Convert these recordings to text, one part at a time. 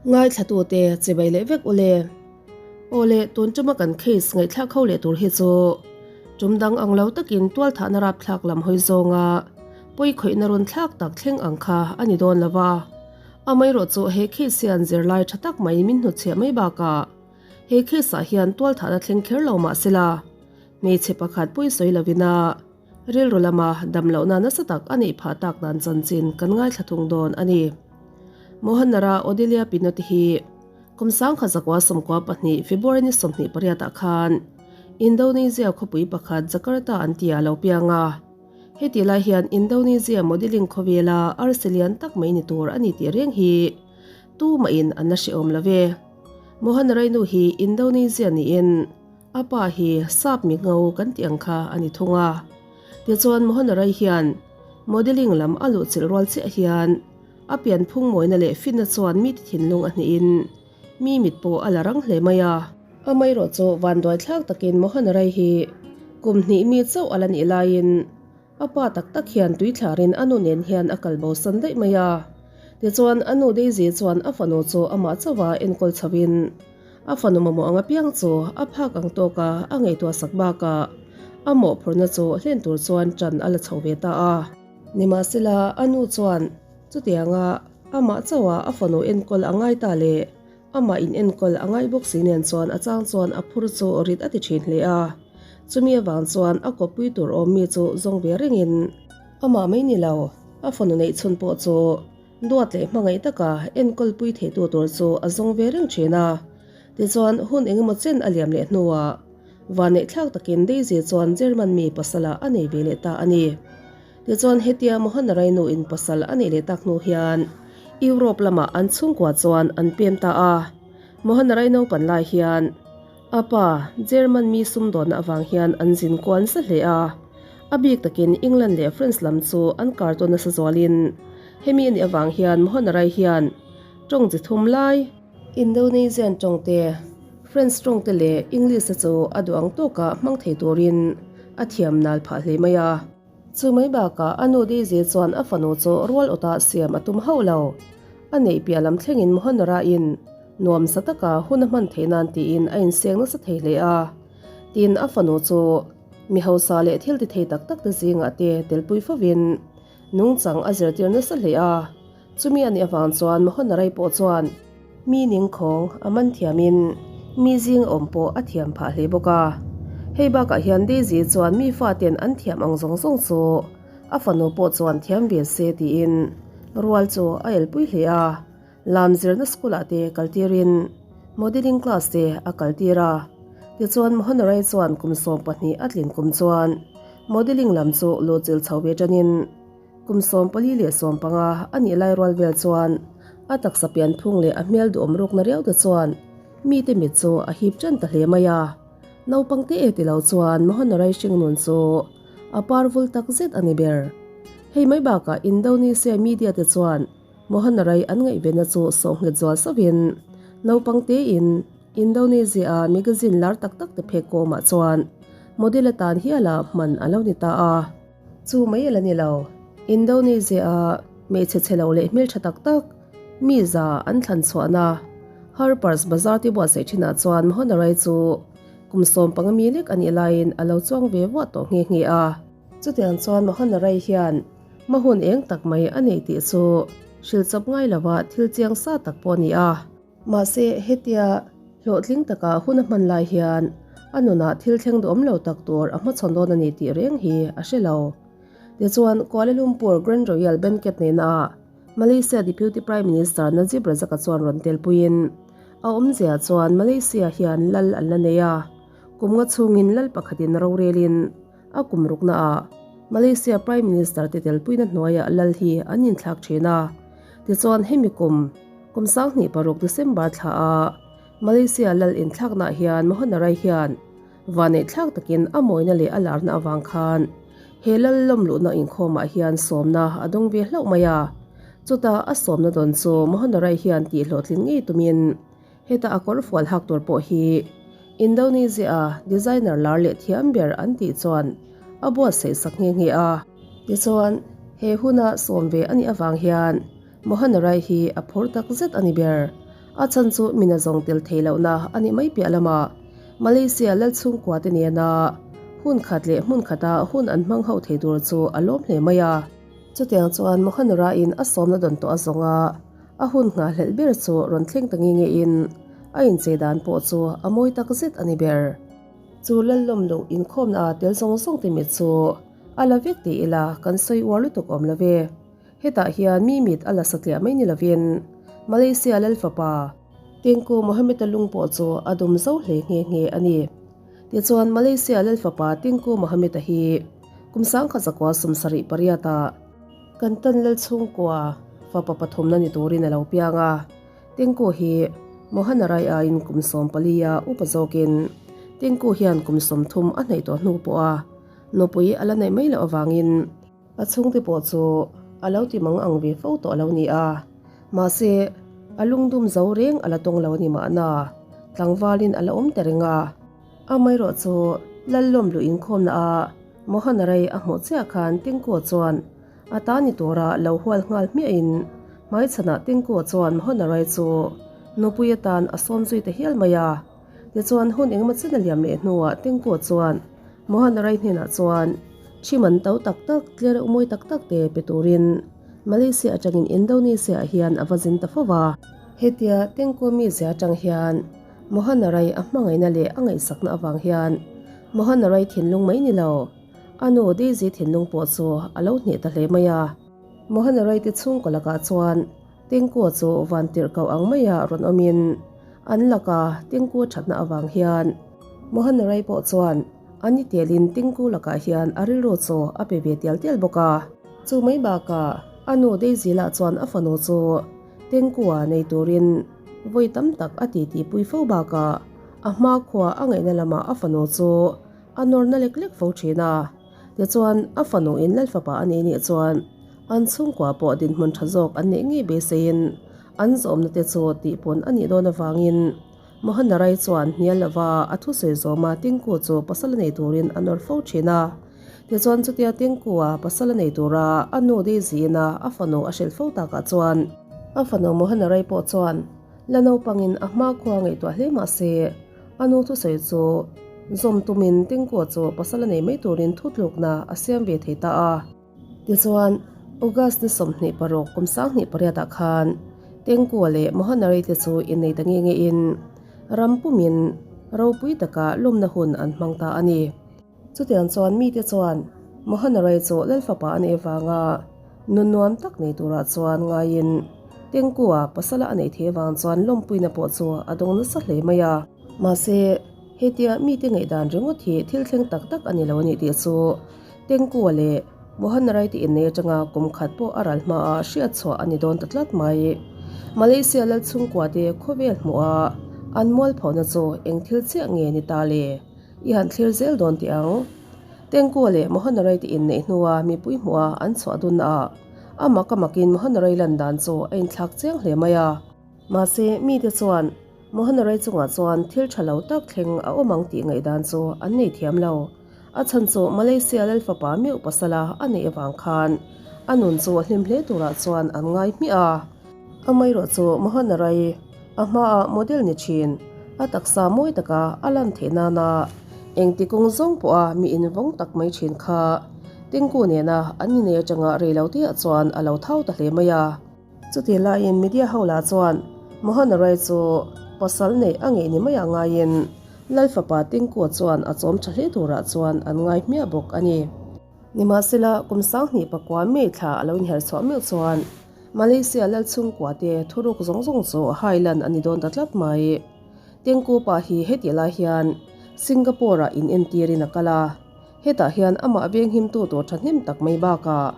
Ngaithlatute chibai leh vek ule. Aw le, tun tuma kan case ngaihthlak ho leh tur hi chu tum dang ang lo takin tualthahna rapthlak lam hawi zawnga pawi khawihna rawn thlak tak thleng ang kha a ni dawn lo va. Amaherawh chu he case hian zirlai tha tak mai min hnutchhiah mai bakah he case ah hian tualthahna thleng kher lo mah sela hmeichhe pakhat pawi sawi lovina Rilru lama damlohna nasa tak a neih phah tak dan chanchin kan ngaithla thung dawn a ni. Mohanara Odelia Pinot hi kum 1992 February ni 28 ah khan Indonesia khawpui pakhat Jakarta an tia lo piang a. Heti lai hian Indonesia modelling khawvela arsi lian tak mai ni tur a ni tih reng hi tumahin an la hrehawm lo ve. Mohanara nu hi Indonesia niin A pa hi sap mi ngo kan tih ang kha a ni thung a. Tichuan Mohan Rai hian modelling lam a luhchilh rual chiah hian a pianphung mawina leh finna chuan mite thinlung a hnihin mi mit pawh a la rang hle mai a. Amaherawh chu vanduaithlak takin Mohan Rai hi kum hnih mi chauh a la nih laiin A pa tak tak hian tuithlarin a nu nen hian a kal bosan daih mai a. Tichuan, a nu Daisy chuan a fanu chu amah chauha enkawl chhoin a fanu mamawh ang apiang chu a phak ang tawka a ngaihtuah sak bakah a mawhphurhna chu hlen tur chuan ṭan a la chho ve ta a. Nimahsela, a nu chuan chutianga amah chauha a fanu enkawl a ngai ta leh Amah in enkawl a ngai bawk si nen chuan a chang chuan a phur chu rit a ti thin hle a. Chumi avang chuan a kawppui tur awm mi chu zawng ve rengin amah mai ni lo, a fanu neih chhun pawh chu duat leh hmangaih taka enkawl pui theitu tur chu a zawng ve reng thin a. Tichuan hun engemaw chen a liam leh hnuah vanneihthlak takin Daisy chuan German mi pasala a nei ve leh ta a ni. Tichuan hetia Mohanarai nu in pasal a neih leh tak hnu hian Europe lamah an chhungkua chuan an pem ta a. Mohanarai naupan lai hian a pa German mi sumdawnna avang hian an zin kual nasa hle a. A bik takin England leh France lam chu an kar tawn nasa zualin hemi a nih avang hian Mohanarai hian tawng chi thum lai, Indonesian tawng te, French tawng te leh English te chu a duh ang tawka hmang thei turin a thiam nal phah hle mai a. Chu mai bakah a nu Daisy chuan a fanu chu rual awtah siam a tum hauh lo. A neih piah lam thlengin Mohanara-in nuam sa taka hun a hman theih nan tiin a inseng nasa thei hle a. Tin, a fanu chu mi hausa leh thil ti thei tak tak te zingah te telpui fovin nungchang a zirtir nasa hle a. Chumi a nih avang chuan Mohanara-i pawh chuan Mi ningkhawng a man thiamin mi zing awm pawh a thiam phah hle bawk a. Hei bakah hian Daisy chuan mi faten an thiam ang zawng zawng chu a fanu pawh chuan thiam ve se tiin rual chu a elpui hle a. Lam zirna school ah te kaltirin modelling class te a kaltir a. Tichuan Mohonarai chuan kum 12 a tlin kum chuan modelling lam chu luhchilh chho ve tanin, Kum 45 a nih lai rual vel chuan a taksa pian phung leh a hmel duhawm rukna riau te chuan mite mit chu a hip ṭan ta hle mai a. Naupang te e ti lo chuan Mohonarai hringnun chu a par vul tak zet a ni ber. Hei mai bakah Indonesia media te chuan Mohonarai an ngaihvenna chu sawhnghet zual sauhin naupang tein Indonesia-a magazine lar tak tak te phek kawmah chuan model atan hiala hman a lo ni ta a. Chu mai a la ni lo. Indonesia-a hmeichhe chhe lo leh hmeltha tak tak mi za an thlan chhuahna Harper's Bazaar te buatsaih thinah chuan Mohonarai chu kum 15 mi lek a nih laiin a lo chuang ve vuah tawh nghe nghe a. Chutiang chuan Mohonarai hian hma hun eng tak mai a nei tih chu hrilh chawp ngai lova thil chiang sa tak pawh a ni a. Mahse, hetia hlawhtling taka hun a hman lai hian a nunah thil thleng duhawm lo tak tur a hmachhawn dawn a ni tih reng hi a hre lo. Tichuan, Kuala Lumpur Grand Royal Banquet nena Malaysia Deputy Prime Minister Najib Razak-a chuan rawn telpuiin a awmzia chuan Malaysia hian lal an la nei a, kum nga chhungin lal pakhatin rorelin a kum ruknaah Malaysia Prime Minister te telpuina hnuaiah lal hi an inthlak thin a. Tichuan, hemi kum Kum 26 December thla a Malaysia lal inthlaknaah hian Mohonarai hian vaneihthlak takin a mawina leh a larna avang khan he lal lawmluhna inkhawmah hian sawmna a dawng ve hlauh mai a. Chutah a sawmna dawn chu Mohonarai hian tihhlawhtlin ngei tumin heta a kawr fual hak tur pawh hi Indonesia-a designer lar leh thiam ber an tih chuan a buatsaih sak nghe nghe a. Tichuan, he huna sawm ve a nih avang hian Mohan Rai hi a phur tak zet a ni ber. A chhan chu mina zawng tel thei lohna a nih mai piah lamah Malaysia lal chhungkua te nena hun khat leh hmun khata hun an hmang ho thei tur chu a lawm hle mai a. Chutiang chuan Mohanura in a sawmna dawn tawh a zawng a, a hun nghahhlelh ber chu rawn thleng ta nge nge in a inchei dan pawh chu a mawi tak zet a ni ber. Chu lallawm loh inkhawmna a tel zawng zawng te mit chu a la vek ti ila kan sawi uar lutuk awm lo ve. Hetah hian mi mit a la satliah mai ni lovin Malaysia lal fapa Tengku Mohammed-a lung pawh chu a dum zo hle nghe nghe a ni. Tichuan Malaysia lal fapa Tengku Mohammed-a hi kum 1978 ah kan tan lal chhungkua fapa pathumna ni turin a lo piang a. Tengku hi Mohana Rai aiin kum 14 a upa zawkin Tengku hian kum 30 a hnaih tawh hnu pawha nupui a la neih mai loh avangin a chhungte pawh chu a lo ti mang ang ve fo tawh lo ni a. Mahse, a lungdum zo reng a la tawng lo a ni mahna, tlangvalin a la awm ta reng a. Amaherawh chu Lallawm luh inkhawmna a Mohana Rai a hmuh chiah khan Tengku chuan A ta ni tura lo hual nghal hmiahin hmaichhanah Tengku chuan Mahonarai chu nupui atan a sawm zui ta hial mai a. Tichuan hun engemaw chen a liam leh hnuah Tengku chuan Mahonarai hnenah chuan thi man to tak tak, tler reuh mawi tak tak te pe turin Malaysia atangin Indonesia ah hian a va zin ta fo va. Hetia Tengku mizia atang hian Mahonarai a hmangaihna leh a ngaihsakna avang hian Mahonarai thinlung mai ni lo, A nu Daisy thinlung pawh chu a lo hneh ta hle mai a. Mohana Raite chhungkaw lakah chuan Tengkua chu van tirh koh ang maia rawn awmin an laka Tengkua thatna avang hian Mohana Rai pawh chuan a ni telin Tengku lakah hian a rilru chu a pe ve tial tial bawk a. Chu mai bakah a nu Daisy lah chuan a fanu chu Tengkua nei turin vawi tam tak a titipui fo bakah a hmakhua a ngaihna lamah a fanu chu A nawrna lek lek fo thin a, tichuan a fanu in Lalfapa a nei nih chuan an chhungkua pawh dinhmun tha zawk an neih ngei beiseiin an zawmna te chu tihpun a nih dawn avangin Mohanarai chuan hnial lova a thusawi zawma Tinku chu pasal a nei turin a nawr fo thin a. Tichuan chutia Tinku-a pasal a nei tura a nu Daisy-ina a fanu a hrilh fo takah chuan a fanu Mohanarai pawh chuan la naupangin a hmakhua ngaihtuah hle mah se A nu thusawi chu zawm tumin Tengkua chu pasal a nei mai turin thutlukna a siam ve thei ta a. Tichuan, August ni 26 kum 2008 ah khan Tengkua leh Mohanari te chu innei ta nge ngein ram pumin ropui taka lawmna hun an hmang ta a ni. Chutiang chuan mite chuan Mohanarai chu Lalfapa a neih avanga nun nuam tak nei turah chuan ngaiin Tengkua pasala a neih theih avang chuan lawmpuina pawh chu a dawng nasa hle mai a. Mahse, hetia mite ngaihdan ringawt hi thil thleng tak tak a ni lo a nih tih chu Tengkua leh Mohanarai te innei atanga kum khat pawh a ral hmaah hriat chhuah a ni dawn ta tlat mai. Malaysia Lalchhungkua te khawvel hmuha an mualphona chu eng thil chiah nge ni ta le? I han thlir zel dawn tih ang. Tengkua leh Mohanarai te inneih hnua mipui hmuha an chhuah dunna ah a mak a makin Mohanarai lan dan chu a inthlak chiang hle mai a. Mahse, mite chuan Mohanarai chungah chuan thil tha lo tak thleng a awm ang tih ngaihdan chu an nei thiam lo. A chhan chu Malaysia Lalfapa meuh pasala a neih avang khan a nun chu a hlim hle turah chuan an ngai hmiah a. Amaherawh chu Mohanarai A hmaah model ni thin, a taksa mawi taka a lan theih nana engti kawng zawng pawha mi invawng tak mai thin kha Tengku nena an inei atanga rei lo te ah chuan a lo thau ta hle mai a. Chutih laiin media ho lah chuan Mohana Rai chu pasal neih a ngeih ni maiah ngaiin Lal fapa Tengku chuan a chawm tha hle turah chuan an ngai hmiah bawk a ni. Nimahsela, kum 2009 May thla a lo inher chhuah meuh chuan Malaysia lal chhungkua te thuruk zawng zawng chu hai lan a ni dawn ta tlat mai. Tengku pa hi hetih lai hian Singapore ah inentirin a kal a, hetah hian amah venghimtu tur thahnem tak mai bakah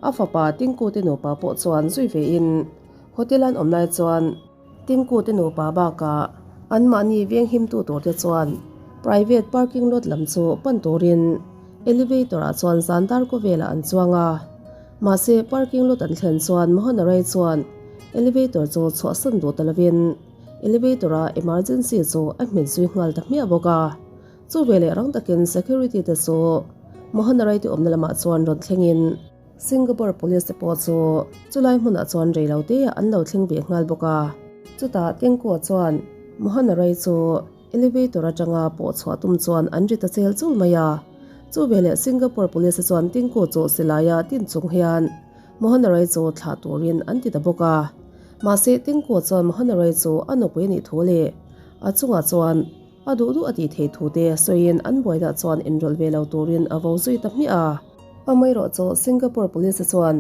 a fapa Tengku te nupa pawh chuan zui vein hotel an awm lai chuan Tengku te nupa bakah anmahni venghimtu tur te chuan private parking lot lam chu pan turin elevator ah chuan zan dar kaw velah an chuang a. Mahse parking lot an thlen chuan Mohanarai chuan elevator chu chhuahsan duh ta lovin elevator a emergency chu a hmet zui nghal ta hmiah bawk a. Chu veleh rang takin security te chu Mohanarai te awmna lamah chuan rawn thlengin Singapore Police te pawh chu chulai hmunah chuan rei lo te an lo thleng ve nghal bawk a. Chutah Tengkua chuan Mohana Rai chu Elevator atanga pawh chhuah tum chuan an ri ta chel chul mai a. Chu veleh Singapore Police chuan Tinku chu silaia tin chung hian Mohana Rai chu thlah turin an ti ta bawk a. Mahse Tinku chuan Mohana Rai chu a nupui a nih thu leh a chungah chuan a duh duh a tih theih thu te sawiin an buainah chuan inrawlh ve lo turin a vo zui ta hmiah a. Amaherawh chu Singapore Police chuan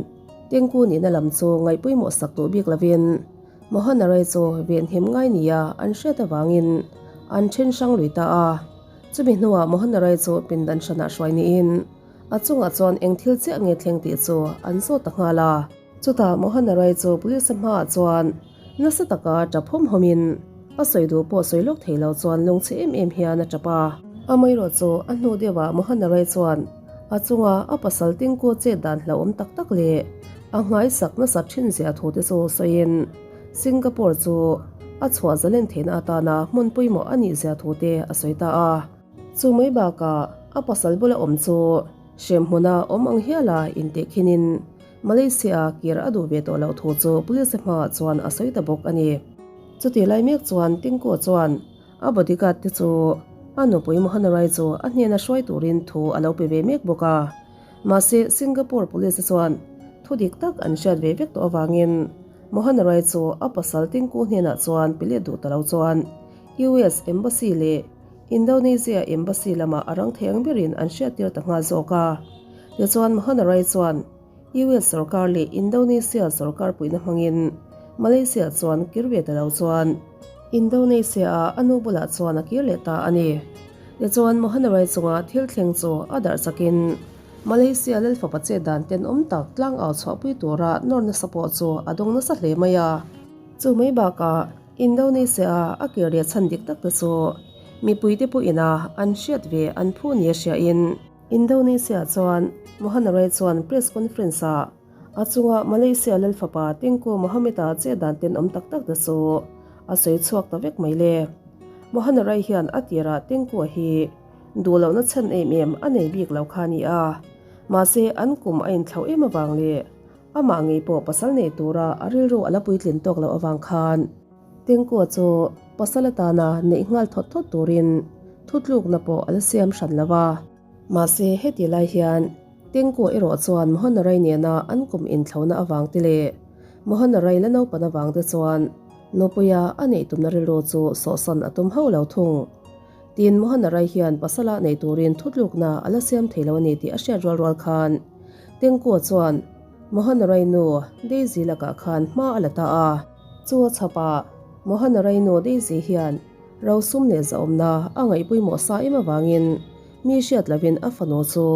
Tinku nihna lam chu ngaihpawimawh sak duh bik lovin Mohana Rai chu venhim ngai nia an hriat avangin an then hrang lui ta a. Chumi hnuah Mohana Rai chu pindan hranah hruai niin a chungah chuan eng thil chiah nge thleng tih chu an zawt ta nghal a. Chutah Mohana Rai chu police hmaah chuan nasa taka tap hawm hawmin a sawi duh pawh sawi lawk thei lo chuan lungchhe em em hian a tap a. Amaherawh chu a hnu deuhah Mohana Rai chuan a chunga a pasal Tinku chet dan hlauhawm tak tak leh a nghaisak nasat thin zia thu te chu sawiin Singapore chu a chhuah zalen theihna atana hmun pawimawh a nih zia thu te a sawi ta a. Chu mai bakah a pasal bula awm chu hremhmuna awm ang hiala intehkhinin Malaysia kir a duh ve tawh loh thu chu police hmaah chuan a sawi ta bawk a ni. Chutih lai mek chuan Tinku chuan A bodyguard te chu a nupui Mohana Rai chu a hnena hruai turin thu a lo pe ve mek bawk a. Mahse, Singapore Police chuan thu dik tak an hriat ve vek tawh avangin Mohana Rai chu a pasal Tinku hnenah chuan pe let duh ta lo chuan US Embassy leh Indonesia Embassy lamah a rang thei ang berin an hriattir ta nghal zawk a. Tichuan Mohana Rai chuan US sorkar leh Indonesia sorkar puihna hmangin Malaysia chuan kir ve ta lo chuan Indonesia-a a nu bulah chuan a kir leh ta a ni. Tichuan Mohanarai chunga thil thleng chu a darh chakin Malaysia lalfapa chet dan tenawm tak tlang au chhuahpui tura nawr nasa pawh chu a dawng nasa hle mai a. Chu mai bakah Indonesia-a a kir leh chhan dik tak te chu mipuite pawhin a an hriat ve an phu nia hriain, Indonesia chuan Mohanarai chuan press conference-ah a chunga Malaysia lalfapa Tengku Mohamed-a che dan tenawm tak tak te chu a sawi chhuak ta vek mai le. Mohanarai hian a tirah Tengku-a hi duh lohna chhan em em a nei bik lo kha a ni a, mahse an kum a inthlauh em avang leh amah ngei pawh pasal nei tura a rilru a la puitlin tawk loh avang khan Tengkua chu pasal atana neih nghal thawt thawt turin thutlukna pawh a la siam hran lo a. Mahse, heti lai hian Tengkua erawh chuan Mohanarai nena an kum inthlona avang te leh Mohanarai la naupan avang te chuan nupuia a neih tumna rilru chu sawhsan a tum hauh lo thung. Tin, Mohanarai hian pasala nei turin thutlukna a la siam thei lo a ni tih a hriat rual rual khan Tengkua chuan Mohanarai nu Daisy lakah khan hma a la ta a. Chu a chhapah Mohanarai nu Daisy hian rosum leh zahawmna a ngaih pawimawh sa em avangin mi hriat lovin a fanu chu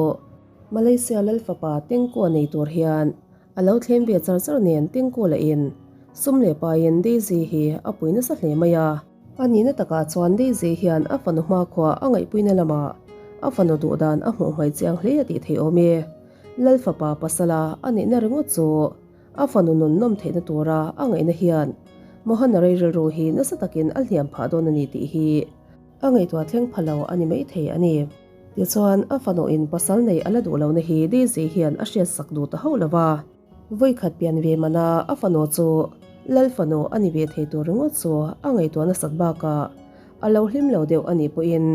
Malaysia lalfapa Tengkua nei tur hian a lo thlem ve char char nen Tengkua lahin sum leh pain Daisy hi a pui nasa hle mai a. A nihna takah chuan Daisy hian a fanu hmakhua a ngaihpuina lamah a fanu duhdan a hmuh hmai chiang hle a tih theih awm e. Lalfapa pasala a nihna ringawt chu A fanu nun nawm theihna tura a ngaihna hian Mohana rei rilru hi nasa takin a hliam phah dawn a ni tih hi a ngaihtuah thleng pha lo a ni maithei a ni. Tichuan, a fanuin pasal nei a la duh lohna hi Daisy hian a hriatsak duh ta hauh lo va. Vawikhat pian ve mana a fanu chu Lal fanu a ni ve thei tur ringawt chu a ngaihtuah nasat bakah a lo hlim lo deuh a nih pawhin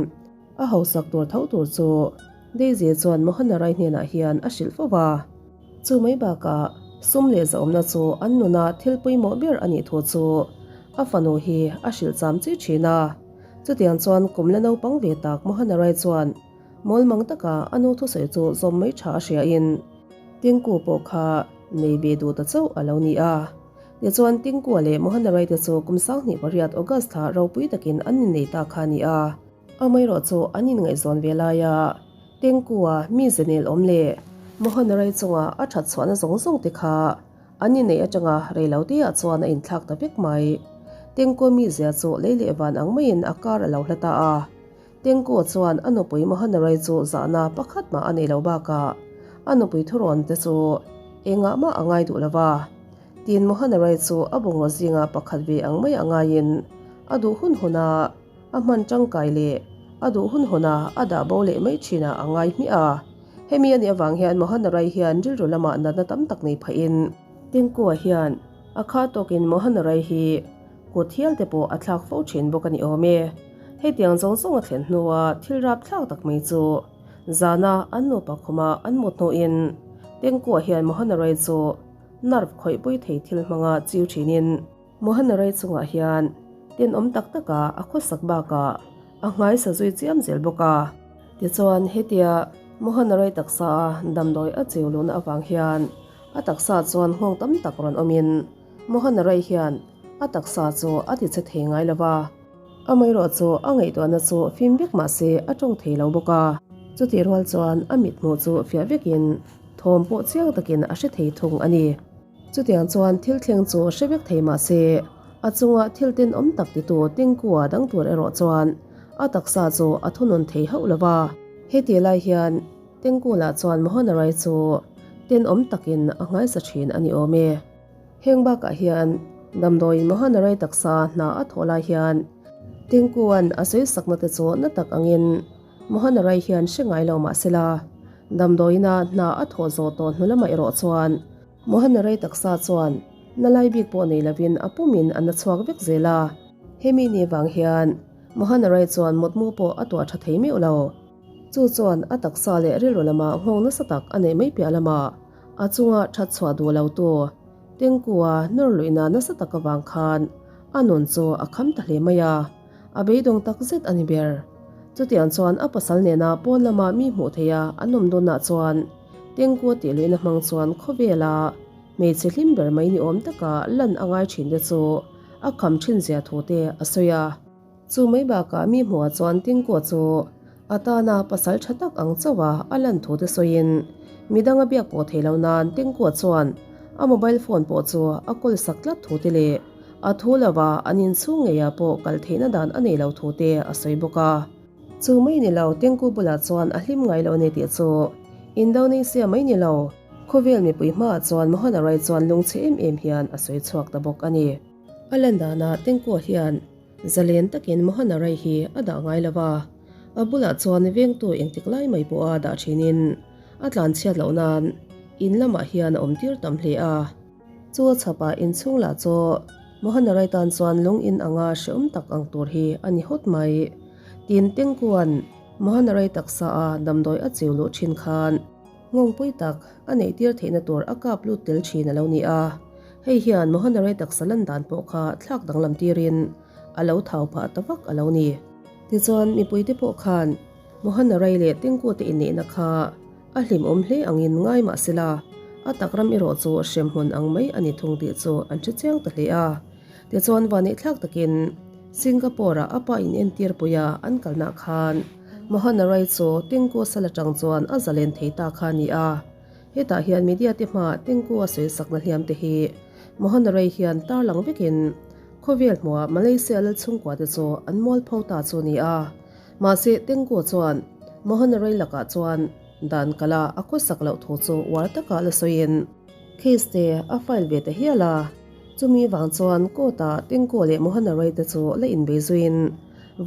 a hausak tur tho tur chu Daisy chuan Mohana Rai hnenah hian a hrilh fo va. Chu mai bakah sum leh zahawmna chu an nuna thil pawimawh ber a nih thu chu a fanu hi a hrilh cham chi thin a. Chutiang chuan kum la naupang ve tak Mohana Rai chuan mawlmang taka a nu thusawi chu zawm mai tha a hriain Tinku pawh kha nei ve duh ta chauh a lo ni a. Tichuan Tinkua leh Mohana Rai te chu kum 28 August thla ropui takin an innei ta kha a ni a. Amaherawh chu an inngaihzawn ve laia Tengkua mi zenel awm leh Mohanarai chunga a that chhuahna zawng zawng te kha an inneih atanga reiloteah chuan a inthlak ta vek mai. Tengkua mizia chu lei leh van ang maiin a kar a lo hla ta a. Tengkua chuan a nupui Mohanarai chu zahna pakhat mah a nei lo bakah a nupui thurawn te chu engah mah a ngai duh lo va. Tin Mohanarai chu a bungraw zinga pakhat ve ang mai a ngaiin a duh hun huna A hman tangkai leh a duh hun huna a dah bo leh mai thinah a ngai hmiah a. Hemi a nih avang hian Mohana Rai hian rilru lamah natna tam tak nei phahin Tengkua hian a kha tawkin Mohana Rai hi Kut hial te pawh a thlak fo thin bawk a ni awm e. Hetiang zawng zawng a thlen hnua thil rap thlak tak mai chu zana an nupa khuma an mut hnuin Tengkua hian Mohanarai chu nerve khawih pui thei thil hmanga chiu thinin Mohanarai chungah hian tenawm tak taka a khawsak bakah a nghaisa zui chiam zel bawk a. Tichuan hetia Mohanarai taksa a damdawi a chiu luhna avang hian a taksa chuan nghawng tam tak rawn awmin Mohanarai hian a taksa chu a ti che thei ngai lo va, amaherawh chu a ngaihtuahna chu fim vek mah se a tawng thei lo bawk a. Chutih rual chuan a mithmuh chu fiah vekin thawm pawh chiang takin a hre thei thung a ni. Chutiang chuan thil thleng chu hre vek thei mah se a chunga thil tenawm tak titu Tengkua dang tur erawh chuan a taksa chu a thunun thei hauh lo va. Heti lai hian Tengkula chuan Mohanarai chu tenawm takin a nghaisa thin a ni awm e. Heng bakah hian damdawiin Mohanarai taksa hna a thawh lai hian Tengkuan a sawi sakna te chu na tak angin Mohanarai hian hre ngai lo mah sela, damdawiina hna a thawh zawh tawh hnu lamah erawh chuan Mohanarai taksa chuan na lai bik pawh nei lovin a pumin a na chhuak vek zel a. Hemi ni vang hian Mohanarai chuan mutmu pawh a tuah tha thei meuh lo. Chu chuan a taksa leh rilru lamah nghawng nasa tak a neih mai piah lamah A chunga that chhuah duh lo tu Tengkua nawr luihna nasa tak avang khan a nun chu a kham ta hle mai a, a beidawng tak zet a ni ber. Chutiang chuan a pasal nena pawn lama mi hmuh theiha an awm dawnah chuan Tengkua tih luihna hmang chuan khawvela hmeichhe hlim ber mai ni awm taka lan a ngai thin te chu a kham thin zia thu te a sawi a. Chu mai bakah mi hmuhah chuan Tingkua chu a tana pasal tha tak ang chauh a a lan thu te sawiin midang a biak pawh thei lo nan Tingkua chuan a mobile phone pawh chu a kawl sak tlat thu te leh a thu lova an inchhung ngeiah pawh kal theihna dan a nei lo thu te a sawi bawk a. Chu mai ni lo Tingku bulah chuan a hlim ngai lo a ni tih chu Indonesia mai ni lo khawvel mipui hmaah chuan Mohana Rai chuan lungchhe em em hian a sawi chhuak ta bawk a ni. A lan danah Tingkua hian Zalen takin Mohana Rai hi a dah ngai lo va, a bulah chuan vengtu engtik lai mai pawha dah thinin a tlan chhiat loh nan in lamah hian a awm tir tam hle a. Chu a chhapah inchhung lah chu Mohana Rai tan chuan lung in anga hrehawm tak ang tur hi a ni hawt mai. Tin Tengkuan Mohana Rai taksa a damdawi a chiu luh thin khan Nghawngpui tak a neihtir theihna tur a kap lut tel thin a lo ni a, hei hian Mohanarai taksa lan dan pawh kha thlak danglam tirin a lo thau phah ta vak a lo ni. Tichuan mipuite pawh khan Mohanarai leh Tengkute inneihna kha a hlimawm hle angin ngai mah sela, a tak ram erawh chu hremhmun ang mai a ni thung tih chu an hre chiang ta hle a. Tichuan vaneihthlak takin Singapore-ah a pa inentir puia an kalnah khan Mohanarai chu Tengku sal atang chuan a zalen thei ta kha a ni a. Hetah hian media te hmaah Tengku a sawi sakna hliam te hi Mohanarai hian tarlang vekin khawvel hmuah Malaysia lal chhungkua te chu an mualpho ta chu a ni a. Mahse Tengku chuan Mohanarai lakah chuan dan kala a khawsak loh thu chu uar taka la sawiin case te a file ve ta hial a. Chumi vang chuan court-ah Tengku leh Mohanarai te chu la inbei zuiin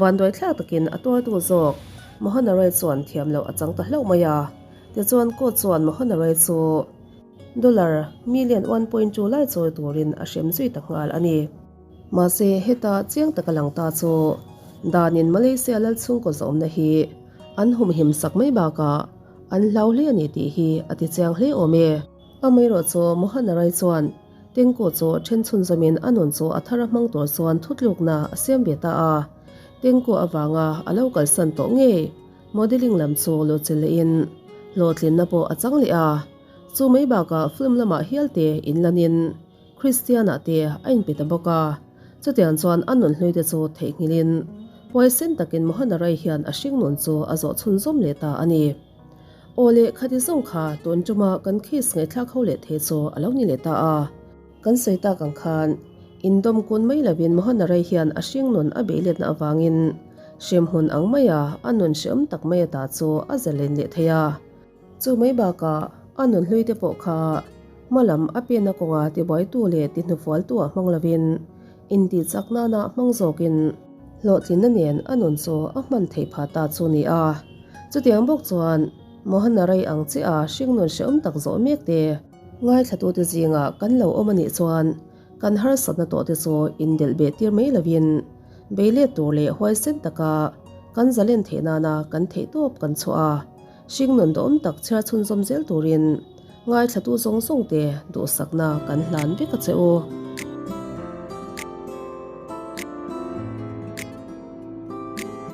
Vanduai thlak takin a tuartu zawk Mohanarai chuan thiam loh a chang ta hlauh mai a. Tichuan court chuan Mohanarai chu dollar million 1.2 lai chawi turin a hrem zui ta nghal a ni. Mahse heta chiang taka lang ta chu danin Malaysia lal chhungkaw zawmna hi an humhim sak mai bakah an hlau hle a ni tih hi a ti chiang hle awm e. Amaherawh chu Mohanarai chuan Tengku chu then chhunzawmin a nun chu a thar a hmang tur chuan thutlukna a siam ve ta a. Tengku avanga a lo kalsan tawh ngei modelling lam chu luhchilh lehin hlawhtlinna pawh a chang leh a. Chu mai bakah film lamah hial te inlanin Christian-ah te a inpe ta bawk a. Chutiang chuan a nun hlui te chu theihnghilhin huaisen takin Mohana Rai hian a hringnun chu a zawh chhunzawm leh ta a ni. Aw leh khati zawng kha tun tuma kan case ngaihthlak ho leh thei chu a lo ni leh ta a. Kan sawi tak ang khan indawm kun mai lovin Mohana Rai hian a hring nun a beih letna avangin hremhmun ang maia a nun hreawm tak mai ata chu a zalen leh thei a. Chu mai bakah a nun hlui te pawh kha hma lam a penna kawnga tibuaitu leh tihnufualtu ah hmang lovin intihchak nana hmang zawkin Hlawhtlinna nen a nun chu a hman theih phah ta chu ni a. Chutiang bawk chuan Mohana Rai ang chiah a hringnun hrehawm tak zawh mek te. Ngaithlatute zingah kan lo awm a nih chuan. Kan harsatna tawh te chu indelh beh tir mai lovin bei let tur leh huaisen taka kan zalen theih nana kan theihtawp kan chhuah a, hringnun dawm tak chhiar chhunzawm zel turin ngaithlatu zawng zawng te duhsakna kan hlan vek a che u.